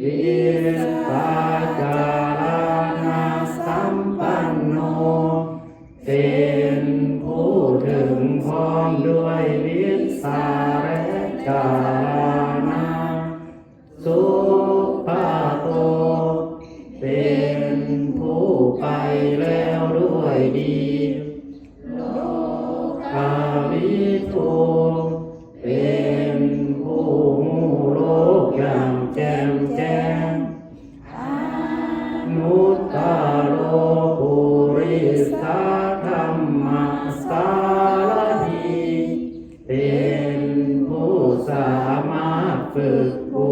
ວິຊາຈາລະນະສັມປັນໂນ ເປັນຜູ້ເຖິງພ້ອມດ້ວຍວິຊາ ແລະ ຈາລະນະ ສຸພະໂຕ ເປັນຜູ້ໄປແລ້ວດ້ວຍດີ ໂລກະວິທູ ເປັນຜູ້ຮູ້ໂລກຢ່າງແຈ່ມແຈ້ງ ອະນຸດຕະໂລ ປຸລິສະທຳມະສາລະຖີ ເປັນຜູ້ສາມາດຝຶກບຸ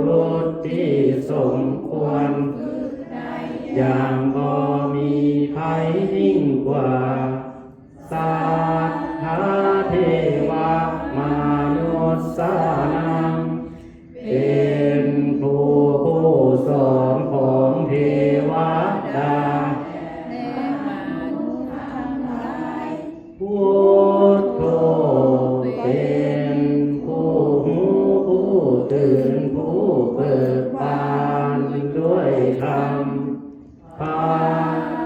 ລຸດທີ່ສົມຄວນຝຶກໄດ້ຢ່າງບໍ່ມີໃຜຍິ່ງກວ່າ ສັດທາເທວະມະນຸດສານັງ ເປັນຜູ້ຜູ້ສອນຂອງເທວະດາ ແລະ ມະນຸດທັງຫຼາຍ ພຸດໂທ ເປັນຜູ້ຮູ້ ຜູ້ຕື່ນ ຜູ້ເບີກບານດ້ວຍທຳ ພະ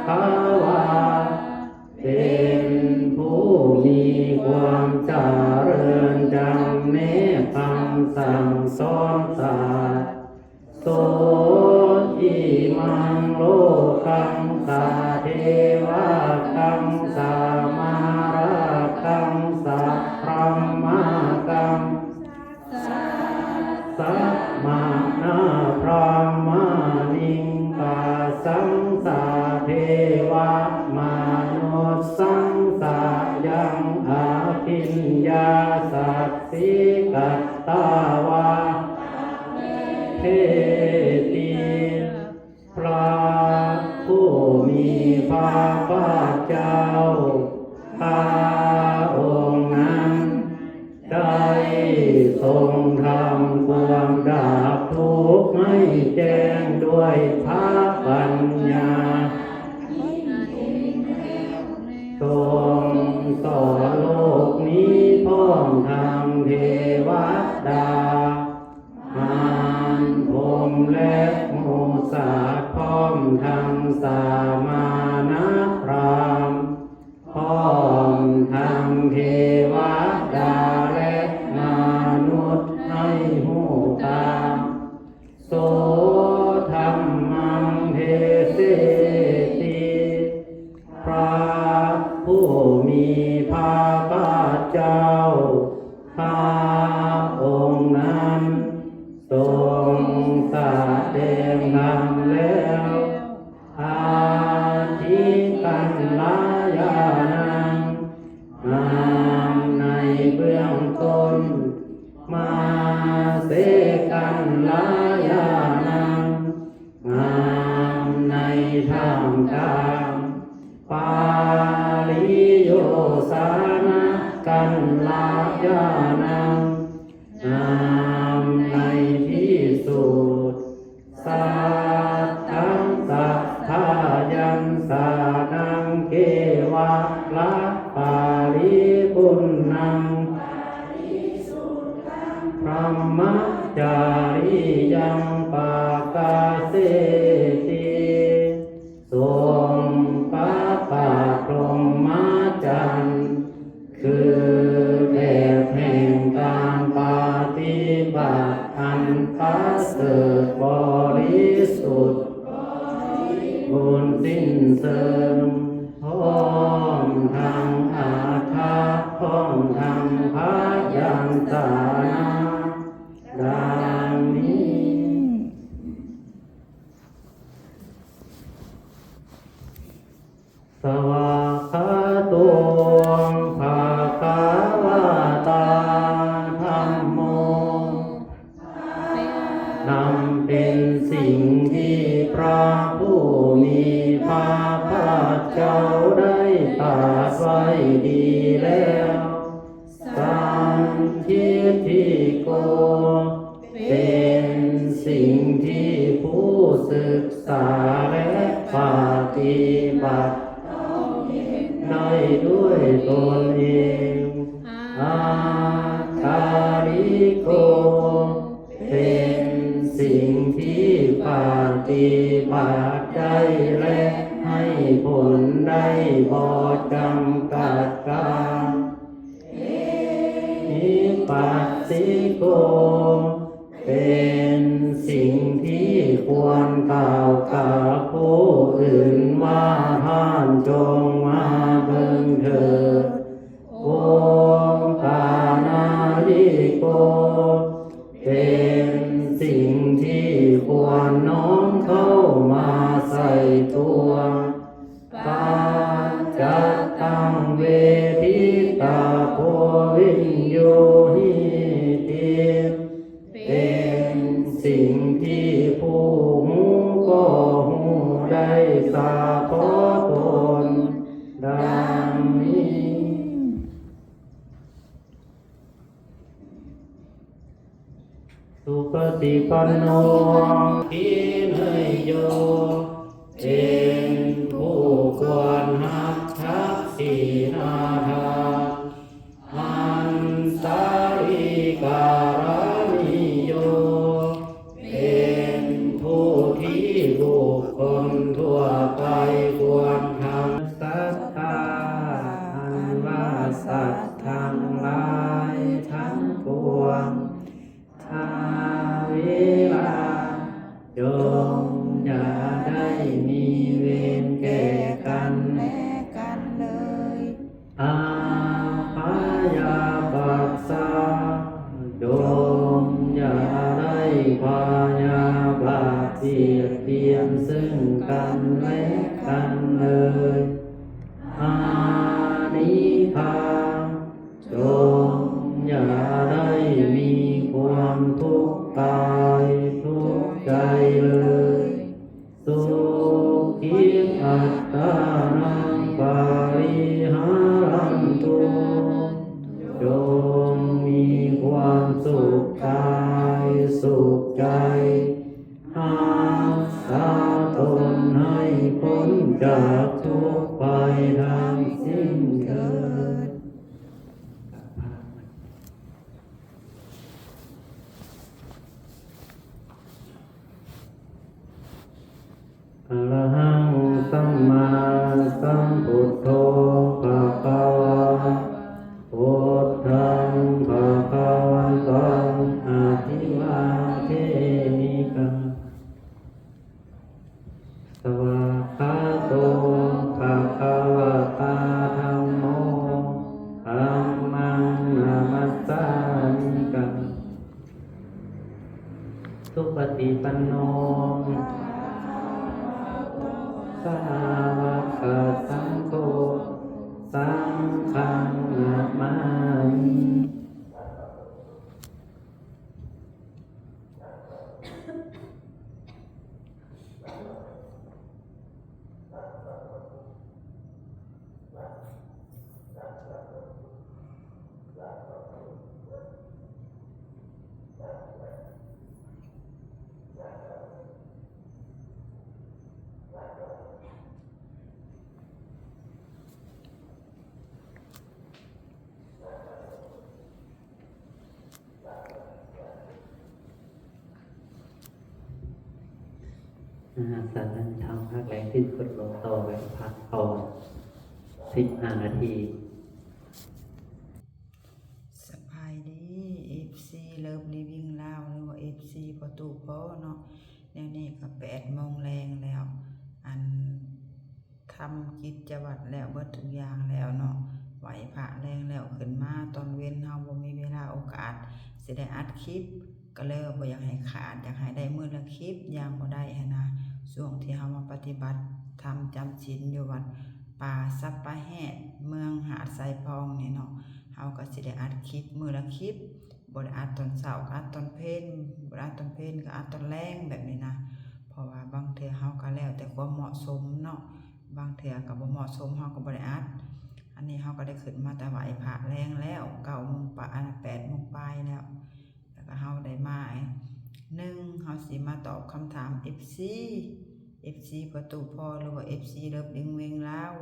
ຄະວາ ເປັນຜູ້ມີຄວາມຈະເລີນຈຳແນກຄຳສັ່ງສອນສາ ໂສອິມັງໂລກັງ ສະເທວະກັງ ສະມາລະກັງ ສະພຣະມະກັງ ສະມະນະພຣາມະນິງ ປະສັງສາເທວະມະນຸດສັງສະຍັງ ອະພິນຍາສັກສີກັດຕາວາ ເພຕິ ພຣະຜູ້ມີພະພາກເຈົ້າ ພຣະອົງນັ້ນ ໄດ້ຊົງທຳຄວາມດັບທຸກໃຫ້ແຈ້ງດ້ວຍພະປັນຍາ ຊົງສອນໂລກນີ້ພ້ອມທັງເທວະດາ ມານພົມ ແລະ ໝູ່ສັດ ພ້ອມທັງສະມະນະພຣາມ ພ້ອມທັງເທວະດາ ແລະ ມະນຸດໃຫ້ຮູ້ຕາມ ໂສທຳມັງເທເສຕິ ພຣະຜູ້ມີພະພາກເຈົ້າ ພຣະອົງນັ້ນ ຊົງສະແດງທຳແລ້ວ ອາທິກາລະຍານັງ ງາມໃນເບື້ອງຕົ້ນ ມາເສກັນລະຍານັງ ງາມໃນທ່າມກາງ ປາລິໂຍສານະກັນລະຍານັງ ງາມໃນທີ່ສຸດ ສັດຕັງສະທາຍັນສານັງເກວະລະປາລິພຸນນັງ ພຣະມະຈາຣິຍັງປະກາເສຕິ ຊົງປະກາດພົມມະຈັນ ຄືແບບແຫ່ງການປະຕິບັດອັນປະເສີດບໍລິສຸດ ບຸນສິ້ນເຊີງ ພ້ອມທັງອັດຖະ ພ້ອມທັງພະຍັນຊະນະ ດັ່ງນີ້. ສະວາຄາໂຕ ພະຄະວະຕາ ທຳໂມ ນຳເປັນສິ່ງທີ່ພຣະຜູ້ມີພະພາກເຈົ້າໄດ້ຕລັດໄວ້ດີແລ້ວ. ສັນທິດຖິໂກ ເປັນສິ່ງທີ່ຜູ້ສຶກສາ ແລະ ປະຕິບັດຕ້ອງເຫັນໄດ້ດ້ວຍຕົນເອງ. ອາກາລິໂກ ເປັນ ສິ່งที่ปฏิบัติได้และให้ผลได้บ่จำกัดการ เอหิปัสสิโก เป็นสิ่งที่ควรกล่าวกับผู้อื่นว่า ท่านจงมาเบิ่งเถิด โอปานายิโก เป็นสิ่งที่ควรน้อมเข้ามาใส่ตัว ปัจจัตตังเวทิตาโพวิญญูหิติ เป็นสิ่งที่ผู้ฮู้ก็ฮู้ได้เฉพาะตน ดังนี้ สุปฏิปันโน ทินโย เป็นผู้ควรฮักทักษิณาทาน อันตริการณิโย เป็นผู้ที่บุคคลทั่วไปควรทำ สัตตา อันว่าสัตว์ทั้งหลายทั้งปวง ทาเวระ จงอย่าได้มีเวรแก่กันและกันเลย อาพยาปัสสา จงอย่าได้พยาบาทเบียดเบียนซึ่งกันและกันเลย อานิฆา จงอย่าได้มีความทุกข์กายทุกข์ใจเลย สุขิอัตตานังปาริหารันตุ จงมีความสุขกายสุขใจ รักษาตนให้พ้นจากทุกข์ภัยทั้งสิ้นเถิด อะระหัง สัมมาสัมพุทโธ ภะคะวา พุทธัง ພະຄະວະຕັງ ອະພິວາເທມິກາ ສະວາກຂາໂຕ ພະຄະວະຕາ ທຳໂມ ທຳມັງ ນະມັດສາມິກາ ສຸປະຕິປັນໂນ ສາວະກະສັງໂຄ ສັງຄັງ ນະມາມິ. ອາ ສະນັ້ນ ທາງພາກແລງສິ້ນສຸດລົງ ຕໍ່ໄປພັກຜ່ອນສິບຫ້ານາທີ. ສະບາຍດີ ເອັຟຊີ Love Living ລາວ ຫຼືວ່າ ເອັຟຊີ ພໍ່ຕູ້ພໍ່ເນາະ. ແນວນີ້ກໍແປດໂມງແລງແລ້ວ ອັນ ທຳກິດຈະວັດແລ້ວເບິດທຸກຢ່າງແລ້ວເນາະ ໄຫວ້ພະແລງແລ້ວ ຂຶ້ນມາຕອນເວັນເຮົາບໍ່ມີເວລາໂອກາດຊິໄດ້ອັດຄລິບ ກໍເລີຍວ່າບໍ່ຢາກໃຫ້ຂາດ ຢາກໃຫ້ໄດ້ມື້ລະຄລິບຢ່າງບໍ່ໄດ້ຫັ້ນນະ. ຊ່ວງທີ່ເຮົາມາປະຕິບັດທຳຈຳສິນຢູ່ວັດປ່າສັບປະແຮດ ເມືອງຫາດຊາຍຟອງນີ້ເນາະ ເຮົາກໍຊິໄດ້ອັດຄລິບມື້ລະຄລິບ ບໍ່ໄດ້ອັດຕອນເຊົ້າກໍອັດຕອນເພນ ບໍ່ໄດ້ອັດຕອນເພນກໍອັດຕອນແລງແບບນີ້ນະ ເພາະວ່າບາງເທື່ອເຮົາກໍແລ້ວແຕ່ຄວາມເໝາະສົມເນາະ ບາງເທື່ອກໍບໍ່ເໝາະສົມ ເຮົາກໍບໍ່ໄດ້ອັດ. ອັນນີ້ເຮົາກໍໄດ້ຂຶ້ນມາແຕ່ໄຫວ້ພະແລງແລ້ວ ເກົ້າໂມງປາຍ ອັນ ແປດໂມງປາຍແລ້ວ ແລ້ວກໍເຮົາໄດ້ມາ ໜຶ່ງ ເຮົາຊິມາຕອບຄຳຖາມເອັຟຊີ ເອັຟຊີ ພໍ່ຕູ້ພໍ່ ຫຼືວ່າ ເອັຟຊີ Love Living ລາວ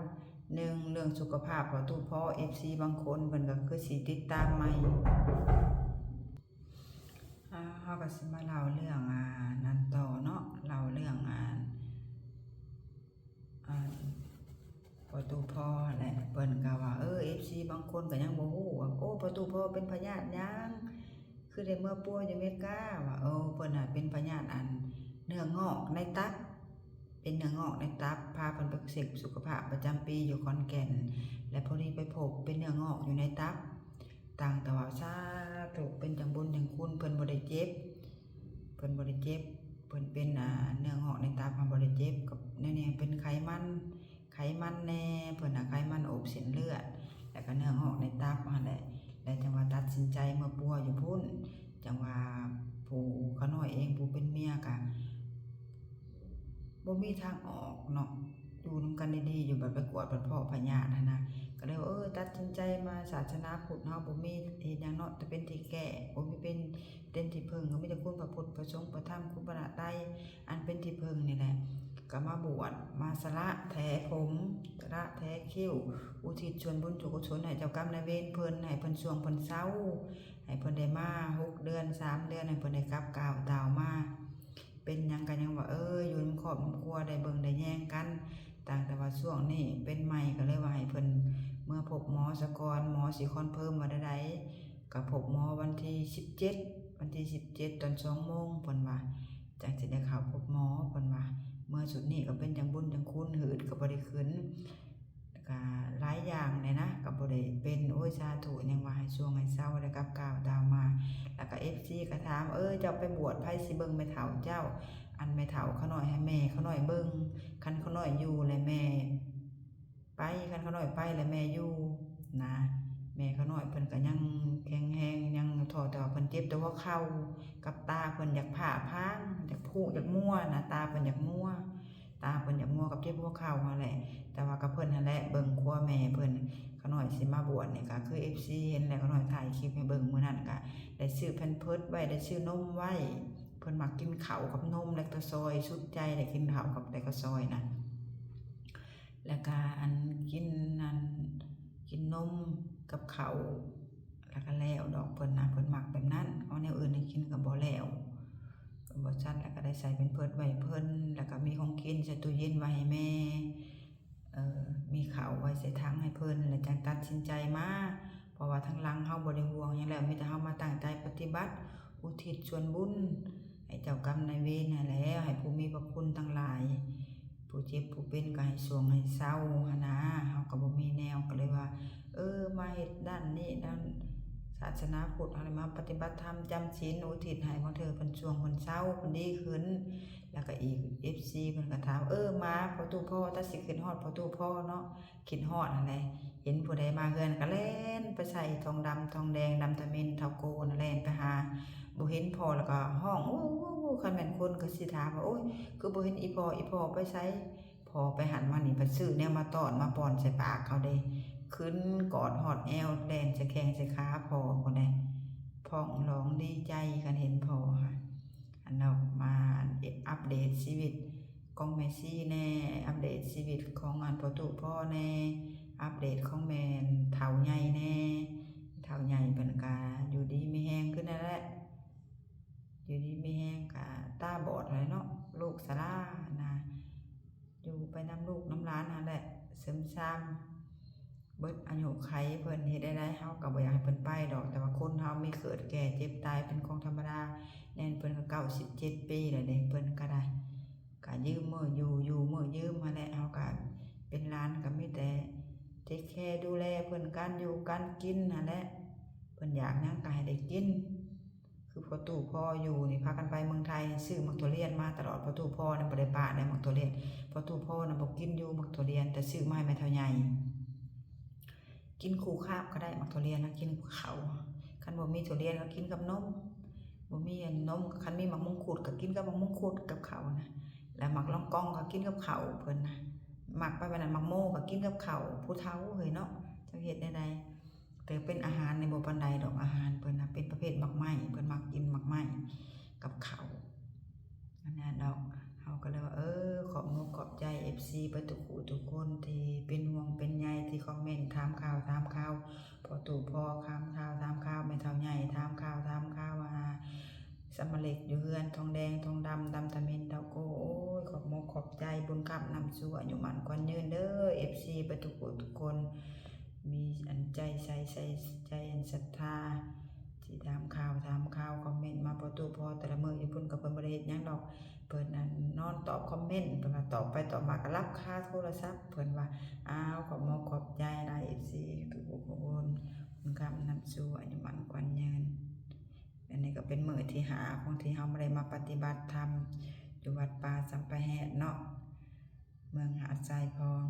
ໜຶ່ງ ເລື່ອງສຸຂະພາບພໍ່ຕູ້ພໍ່ ເອັຟຊີ ບາງຄົນເພິ່ນກໍຄືຊິຕິດຕາມໃໝ່. ອ ເຮົາກໍຊິມາເລົ່າເລື່ອງ ອ່າ ນັ້ນຕໍ່ເນາະ, ເລົ່າເລື່ອງ ອ່າ ອ່າ ພໍ່ຕູ້ພໍ່ຫັ້ນແຫຼະ. ເພິ່ນກໍວ່າ ເອີ ເອັຟຊີບາງຄົນກໍຍັງບໍ່ຮູ້ວ່າ ໂອ້ ພໍ່ຕູ້ພໍ່ເປັນພະຍາດຫຍັງ ຄືໄດ້ເມືອປົວຢູ່ເມກາ ວ່າ ເອີ ເພິ່ນນະເປັນພະຍາດ ອັນ ເນື້ອງອກໃນຕັບ, ເປັນເນື້ອງອກໃນຕັບ, ພາເພິ່ນໄປເຊັກສຸຂະພາບປະຈຳປີຢູ່ຂອນແກ່ນ ແລະ ພໍດີໄປພົບເປັນເນື້ອງອກຢູ່ໃນຕັບ. ຕ່າງແຕ່ວ່າ ສາທຸ ເປັນຈັ່ງບຸນຈັ່ງຄຸນ ເພິ່ນບໍ່ໄດ້ເຈັບ, ເພິ່ນບໍ່ໄດ້ເຈັບ, ເພິ່ນເປັນ ອ່າ ເນື້ອງອກໃນຕັບ ເພິ່ນບໍ່ໄດ້ເຈັບ. ກັບແນວນີ້ເປັນໄຂມັນ, ໄຂມັນແດ່ ເພິ່ນນະ ໄຂມັນໂອບເສັ້ນເລືອດ ແລ້ວກໍເນື້ອງອກໃນຕັບຫັ້ນແຫຼະ. ແລ້ວຈັ່ງວ່າຕັດສິນໃຈເມືອປົວຢູ່ພຸ້ນ, ຈັ່ງວ່າຜູ້ຂ້ານ້ອຍເອງ ຜູ້ເປັນເມຍກະບໍ່ມີທາງອອກເນາະ, ຢູ່ນຳກັນດີໆຢູ່ ບັດໄປກວດບັດເພາະພະຍາດຫັ້ນນະ. ກໍເລີຍວ່າ ເອີ ຕັດສິນໃຈມາ ສາສະໜາພຸດເຮົາບໍ່ມີເຮັດຫຍັງເນາະ ແຕ່ເປັນທີ່ແກ້, ບໍ່ມີເປັນ ເປັນທີ່ເພິ່ງ, ກໍມີແຕ່ຄຸນພະພຸດ ພະສົງ ພະທຳ ຄຸນພະນະໄຕ ອັນເປັນທີ່ເພິ່ງນີ້ແຫຼະ. ກໍມາບວດ ມາສະຫຼະແຖຜົມ ສະຫຼະແຖຄິ້ວ ອຸທິດສ່ວນບຸນສ່ວນກຸສົນໃຫ້ເຈົ້າກຳນາຍເວນເພິ່ນ, ໃຫ້ເພິ່ນຊ່ວງເພິ່ນເຊົາ, ໃຫ້ເພິ່ນໄດ້ມາຫົກເດືອນ ສາມເດືອນ ໃຫ້ເພິ່ນໄດ້ກັບກ່າວຕ່າວມາ. ເປັນຫຍັງກໍຍັງວ່າ ເອີ ຢູ່ນຳຄອບນຳຄົວ ໄດ້ເບິ່ງໄດ້ແຍງກັນ. ຕ່າງແຕ່ວ່າຊ່ວງນີ້ເປັນໃໝ່ ກໍເລີຍວ່າໃຫ້ເພິ່ນເມືອພົບໝໍສາກ່ອນ, ໝໍຊິຄອນເຟີມວ່າແນວໃດ. ກໍພົບໝໍວັນທີສິບເຈັດ, ວັນທີສິບເຈັດຕອນສອງໂມງ ເພິ່ນວ່າ ຈັ່ງຊິໄດ້ເຂົ້າພົບໝໍ ເພິ່ນວ່າ. ເມືອຊຸດນີ້ກໍເປັນຈັ່ງບຸນຈັ່ງຄຸນ ຫືດກໍບໍ່ໄດ້ຂຶ້ນ ແລ້ວກໍຫຼາຍຢ່າງແດ່ນະ, ກໍບໍ່ໄດ້ເປັນ. ໂອ້ຍ ສາທຸ ຍັງວ່າໃຫ້ຊ່ວງໃຫ້ເຊົາ ໄດ້ກັບກ່າວຕ່າວມາ. ແລ້ວກໍເອັຟຊີກໍຖາມ ເອີ ເຈົ້າໄປບວດ ໃຜຊິເບິ່ງແມ່ເຖົ້າເຈົ້າ? ອັນແມ່ເຖົ້າຂ້ານ້ອຍ ໃຫ້ແມ່ຂ້ານ້ອຍເບິ່ງ, ຄັນຂ້ານ້ອຍຢູ່ແລ້ວແມ່ ໄປ, ຄັນຂ້ານ້ອຍໄປແລ້ວແມ່ຢູ່ນະ. ແມ່ຂ້ານ້ອຍເພິ່ນກໍຍັງແຂງແຮງ ຍັງທໍ້ ແຕ່ວ່າເພິ່ນເຈັບແຕ່ຫົວເຂົ່າກັບຕາ, ເພິ່ນຢາກພ້າພາງ ຢາກຜູກ ຢາກມົວນະ, ຕາເພິ່ນຢາກມົວ, ຕາເພິ່ນຢາກມົວກັບເຈັບຫົວເຂົ່າຫັ້ນແຫຼະ. ແຕ່ວ່າກັບເພິ່ນຫັ້ນແຫຼະ ເບິ່ງຄົວແມ່ເພິ່ນ. ຂ້ານ້ອຍຊິມາບວດນີ້ກໍຄືເອັຟຊີເຫັນແຫຼະ, ຂ້ານ້ອຍຖ່າຍຄລິບໃຫ້ເບິ່ງມື້ນັ້ນ ກໍໄດ້ຊື້ແພມເພີດໄວ້ ໄດ້ຊື້ນົມໄວ້. ເພິ່ນມັກກິນເຂົ້າກັບນົມແລກຕາຊອຍ ສຸດໃຈ ໄດ້ກິນເຂົ້າກັບແລກຕາຊອຍນະ. ແລ້ວກະອັນກິນ ອັນກິນນົມກັບເຂົ້າ ແລ້ວກະແລ້ວດອກເພິ່ນນະ, ເພິ່ນມັກແບບນັ້ນ. ເອົາແນວອື່ນໃຫ້ກິນກໍບໍ່ແລ້ວ ກໍບໍ່ຊັນ. ແລ້ວກະໄດ້ໃສ່ແພມເພີດໄວ້ເພິ່ນ, ແລ້ວກະມີຂອງກິນໃສ່ຕູ້ເຢັນໄວ້ໃຫ້ແມ່, ເອີ ມີເຂົ້າໄວ້ໃສ່ຖັງໃຫ້ເພິ່ນ ແລ້ວຈັ່ງຕັດສິນໃຈມາ. ເພາະວ່າທາງຫຼັງເຮົາບໍ່ໄດ້ຫ່ວງຫຍັງແລ້ວ, ມີແຕ່ເຮົາມາຕັ້ງໃຈປະຕິບັດ ອຸທິດສ່ວນບຸນໃຫ້ເຈົ້າກຳນາຍເວນຫັ້ນແຫຼະ, ໃຫ້ຜູ້ມີພະຄຸນທັງຫຼາຍ ຜູ້ເຈັບຜູ້ເປັນກໍໃຫ້ຊ່ວງໃຫ້ເຊົາຫັ້ນນາ. ເຮົາກໍບໍ່ມີແນວ ກໍເລີຍວ່າ ເອີ ມາເຮັດດ້ານນີ້ດ້ານສາສະໜາພຸດ ເຮົາເລີຍມາປະຕິບັດທຳຈຳສິນ ອຸທິດໃຫ້ ບາງເທື່ອເພິ່ນຊ່ວງເພິ່ນເຊົາ ເພິ່ນດີຂຶ້ນ. ແລ້ວກໍອີກເອັຟຊີເພິ່ນກໍຖາມ ເອີ ມາພໍ່ຕູ້ພໍ່ ຕາຊິຄິດຮອດພໍ່ຕູ້ພໍ່ເນາະ. ຄິດຮອດຫັ້ນແຫຼະ, ເຫັນຜູ້ໃດມາເຮືອນກໍແລ່ນໄປໃສ່ທອງດຳທອງແດງ ດຳຕະເມັນເຖົ້າໂກນ ແລ່ນໄປຫາ. ບໍ່ເຫັນພໍ່ແລ້ວກໍຮ້ອງ ໂອ້ ຄັນແມ່ນຄົນກໍຊິຖາມວ່າ ໂອ້ຍ ຄືບໍ່ເຫັນອີ່ພໍ່ ອີ່ພໍ່ໄປໃສ? ພໍ່ໄປຫັ້ນມານີ້ ເພິ່ນຊື້ແນວມາຕ້ອນມາປ້ອນໃສ່ປາກເຂົາເດ້. ຂຶ້ນກອດຮອດແອວ ແລ່ນໃສ່ແຂ້ງໃສ່ຂາພໍ່ພຸ້ນແຫຼະ, ຟ້ອງຮ້ອງດີໃຈຄັນເຫັນພໍ່ຫັ້ນ. ອັນເນາະ ມາອັບເດດຊີວິດຂອງແມ່ຊີແດ່, ອັບເດດຊີວິດຂອງອັນພໍ່ຕູ້ພໍ່ແດ່, ອັບເດດຂອງແມ່ເຖົ້າໃຫຍ່ແດ່. ເຖົ້າໃຫຍ່ເພິ່ນກະຢູ່ດີມີແຮງຂຶ້ນນັ້ນແຫຼະ, ຢູ່ດີມີແຮງ ກະຕາບອດຫັ້ນແຫຼະເນາະ, ໂລກຊະລານະ, ຢູ່ໄປນຳລູກນຳຫຼານຫັ້ນແຫຼະ, ຊຶມຊາມ ເບິດອາຍຸໄຂເພິ່ນ. ເຮັດແນວໃດເຮົາກໍບໍ່ຢາກໃຫ້ເພິ່ນໄປດອກ, ແຕ່ວ່າຄົນເຮົາມີເກີດແກ່ເຈັບຕາຍເປັນຂອງທຳມະດາ. ແນ່ນເພິ່ນກໍເກົ້າສິບເຈັດປີແລ້ວເດ້, ເພິ່ນກໍໄດ້ ກໍຢືມມື້ຢູ່ ຢູ່ມື້ຢືມຫັ້ນແຫຼະ. ເຮົາກໍເປັນຫຼານກໍມີແຕ່ເທກແຄດູແລເພິ່ນ, ການຢູ່ການກິນຫັ້ນແຫຼະ, ເພິ່ນຢາກຫຍັງກໍໃຫ້ໄດ້ກິນ. ຄືພໍ່ຕູ້ພໍ່ຢູ່ນີ້ ພາກັນໄປເມືອງໄທ ຊື້ໝາກຖົ່ວລຽນມາຕະຫຼອດ. ພໍ່ຕູ້ພໍ່ນັ້ນບໍ່ໄດ້ປະໄດ້ໝາກຖົ່ວລຽນ, ພໍ່ຕູ້ພໍ່ນັ້ນບໍ່ກິນຢູ່ໝາກຖົ່ວລຽນ, ແຕ່ຊື້ມາໃຫ້ແມ່ເຖົ້າໃຫຍ່ກິນຄູ່ຄາບກໍໄດ້. ໝາກຖົ່ວລຽນນະກິນກັບເຂົ້າ, ຄັນບໍ່ມີຖົ່ວລຽນກໍກິນກັບນົມ, ບໍ່ມີອັນນົມ, ຄັນມີໝາກມົງຄຸດກໍກິນກັບໝາກມົງຄຸດກັບເຂົ້ານະ, ແລ້ວໝາກລອງກອງກໍກິນກັບເຂົ້າເພິ່ນນະ, ມັກໄປປານນັ້ນ. ໝາກໂມກໍກິນກັບເຂົ້າ, ຜູ້ເຖົ້າເຮີ້ຍເນາະ, ຈັກເຮັດແນວໃດ. ແຕ່ເປັນອາຫານນີ້ບໍ່ປານໃດດອກ, ອາຫານເພິ່ນນະເປັນປະເພດໝາກໄມ້, ເພິ່ນມັກກິນໝາກໄມ້ກັບເຂົ້າ ອັນນັ້ນດອກ. ເຮົາກໍເລີຍວ່າ ເອີ ຂອບມຸກຂອບໃຈເອັຟຊີເບິດທຸກຜູ້ທຸກຄົນທີ່ເປັນຫ່ວງເປັນໃຍ, ທີ່ຄອມເມັນຖາມຂ່າວຖາມຄາວພໍ່ຕູ້ພໍ່, ຖາມຂ່າວຖາມຄາວແມ່ເຖົ້າໃຫຍ່, ຖາມຂ່າວຖາມຄາວວ່າ ສຳມະເລັກຢູ່ເຮືອນ ທອງແດງ ທອງດຳ ດຳທຳເຫັນ ເຖົ້າໂກ. ໂອ້ຍ ຂອບມົກຂອບໃຈ ບຸນຄຳນຳສູ່ ອາຍຸໝັ້ນຂວັນຍືນເດີ ເອັຟຊີ ເບິດທຸກຜູ້ທຸກຄົນ ມີອັນໃຈໃສ ໃສ່ໃຈອັນສັດທາ ທີ່ຖາມຂ່າວ ຖາມຂ່າວ ຄອມເມັນມາພໍຕູ້ພໍແຕ່ລະມື້. ຢູ່ພຸ້ນກໍເພິ່ນບໍ່ໄດ້ເຮັດຫຍັງດອກ ເພິ່ນອັນນອນຕອບຄອມເມັນ ເພິ່ນວ່າຕອບໄປຕອບມາກໍລັບຄາໂທລະສັບ ເພິ່ນວ່າ. ອ້າວ ຂອບມົກຂອບໃຈຫຼາຍ ເອັຟຊີ ທຸກຜູ້ທຸກຄົນ ບຸນຄຳນຳສູ່ ອາຍຸໝັ້ນຂວັນຍືນ. ອັນນີ້ກໍເປັນມື້ທີຫ້າຂອງທີ່ເຮົາບໍ່ໄດ້ມາປະຕິບັດທຳຢູ່ວັດປ່າສຳປະແຫດເນາະ ເມືອງຫາດຊາຍພອງ.